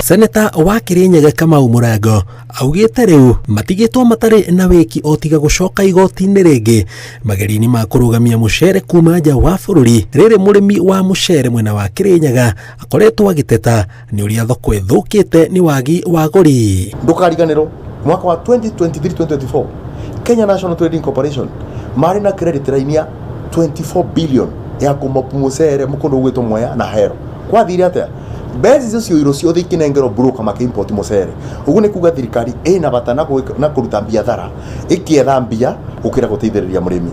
Seneta wa Kirinyaga Kamau Mũrango augĩte rĩu matigĩtwo matarĩ na wĩki o tiga gũcoka igoti-inĩ rĩngĩ mageria-inĩ ma kũrũgamia mũcere kuma nja wa bũrũri. Rĩrĩ mũrĩmi wa mũcere mwena wa Kirinyaga akoretwo agĩteta nĩ ũrĩa thoko ĩthũkĩte nĩ wagi wa agũri. Ndũkariganĩrwo mwaka wa 2023-2024 Kenya National Trading Corporation marĩ na credit line ya 24 billion ya kũmopu mũcere kũndũ gwĩtwo Mwea na Ahero. Kwathire atĩa? Mbeca icio cioirwo ciothe ikĩnengerwo broker makĩ-import mũcere. Ũguo nĩ kuga thirikari ĩna bata na na kũruta biathara ĩkĩetha mbia gũkĩra gũteithĩrĩria mũrĩmi.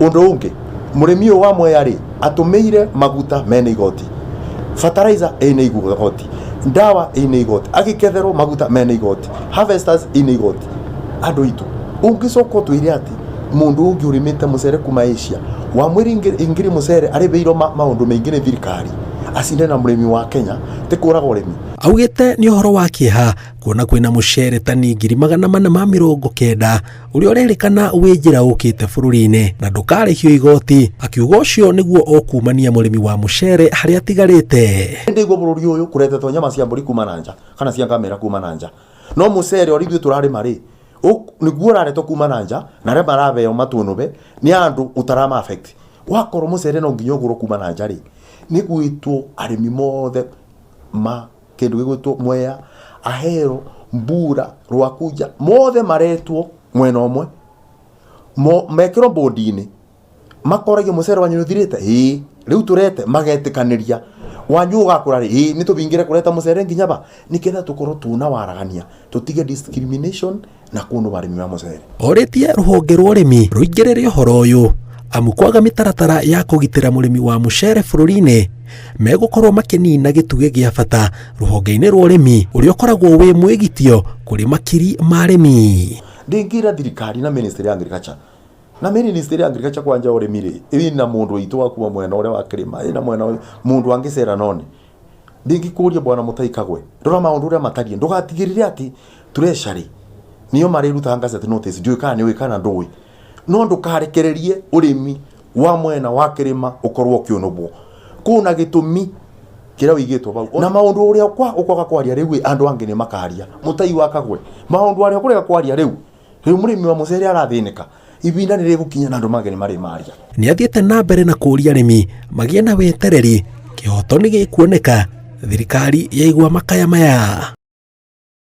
Ũndũ ũngĩ, mũrĩmi ũyũ wa Mwea rĩ, atũmĩire maguta mena igoti, fertilizer ĩna igoti, ndawa ĩna igoti, agĩketherwo maguta mena igoti, harvesters ĩna igoti. Andũ aitũ, ũngĩcoka ũtwĩre atĩ mũndũ ũngĩ ũrĩmĩte mũcere kuma Asia wamwĩra ingĩrĩ mũcere arĩhĩirwo maũndũ maingĩ nĩ thirikari acinde na mũrĩmi wa Kenya ti kũraga ũrĩmi. Augĩte nĩ ũhoro wa kĩeha kuona kwĩna mũcere tani 490,000 ũrĩa ũrerĩkana wĩ njĩra ũkĩte bũrũri-inĩ na ndũkarĩhio igoti, akiuga ũcio nĩguo ũkumania mũrĩmi wa mũcere harĩa atigarĩte. Ndĩguo bũrũri ũyũ kũretetwo nyama cia mbũri kuma na nja kana cia ngamĩra kuma na nja, no mũcere ũrĩa ithuĩ tũrarĩma rĩ nĩguo ũraretwo kuma na nja na arĩa marabeo matũnũbe nĩ andũ ũtarama affect. Wakorwo mũcere no nginya ũgũrwo kuma na nja rĩ, nĩ gwĩtwo arĩmi mothe ma kĩndũ gĩgwĩtwo Mwea, Ahero, Mbura, Rwakunja, mothe maretwo mwena ũmwe, mekĩrwo bodi-inĩ, makoragio mũcere wanyu nĩ ũthirĩte, ĩĩ, rĩu tũrete, magetĩkanĩria, wanyu ũgakũra rĩ, ĩĩ, nĩ tũbingĩre kũreta mũcere nginya ba, nĩgetha tũkorwo tuna waragania, tũtige discrimination na kũnũba arĩmi ba mũcere. Orĩtie rũhonge rwa ũrĩmi rũingĩrĩre ũhoro ũyũ amu kwaga mĩtaratara ya kũgitĩra mũrĩmi wa mũcere bũrũri-inĩ megũkorwo makĩnina gĩtugĩ gĩa bata rũhonge-inĩ rwa ũrĩmi ũrĩa ũkoragwo wĩ mwĩgitio kũrĩ makiri ma arĩmi. Ndingĩra thirikari na ministry ya agriculture na ministry ya agriculture kwanja ũrĩmi rĩ ĩna mũndũ witũ wa kuma mwena ũrĩa wa kĩrĩma ĩna mwena mũndũ angĩcera none. Ndingĩkũria bwana Mũtai Kagwe, rora maũndũ ũrĩa matariĩ, ndũgatigĩrĩre atĩ treasury nĩo marĩrutaga gazette notice, ndiũĩ kana nĩũĩ kana ndũĩ, no ndũkarekererie ũrĩmi wa mwena wa kĩrĩma ũkorwo ũkĩũnũbwo. Kũna gĩtũmi kĩrĩa ũigĩtwo hau na maũndũ ũrĩa ũkwaga kwaria rĩu andũ angĩ nĩ makaria. Mũtai wa Kagwe, maũndũ arĩa ũkũrega kwaria rĩu, rĩu mũrĩmi wa mũcere arathĩnĩka, ibinda nĩ rĩgũkinya na andũ mangĩ nĩ marĩ maria. Nĩ athiĩte na mbere na kũũria arĩmi magĩe na wetereri, kĩhoto nĩ gĩkuoneka, thirikari yaigua makaya maya.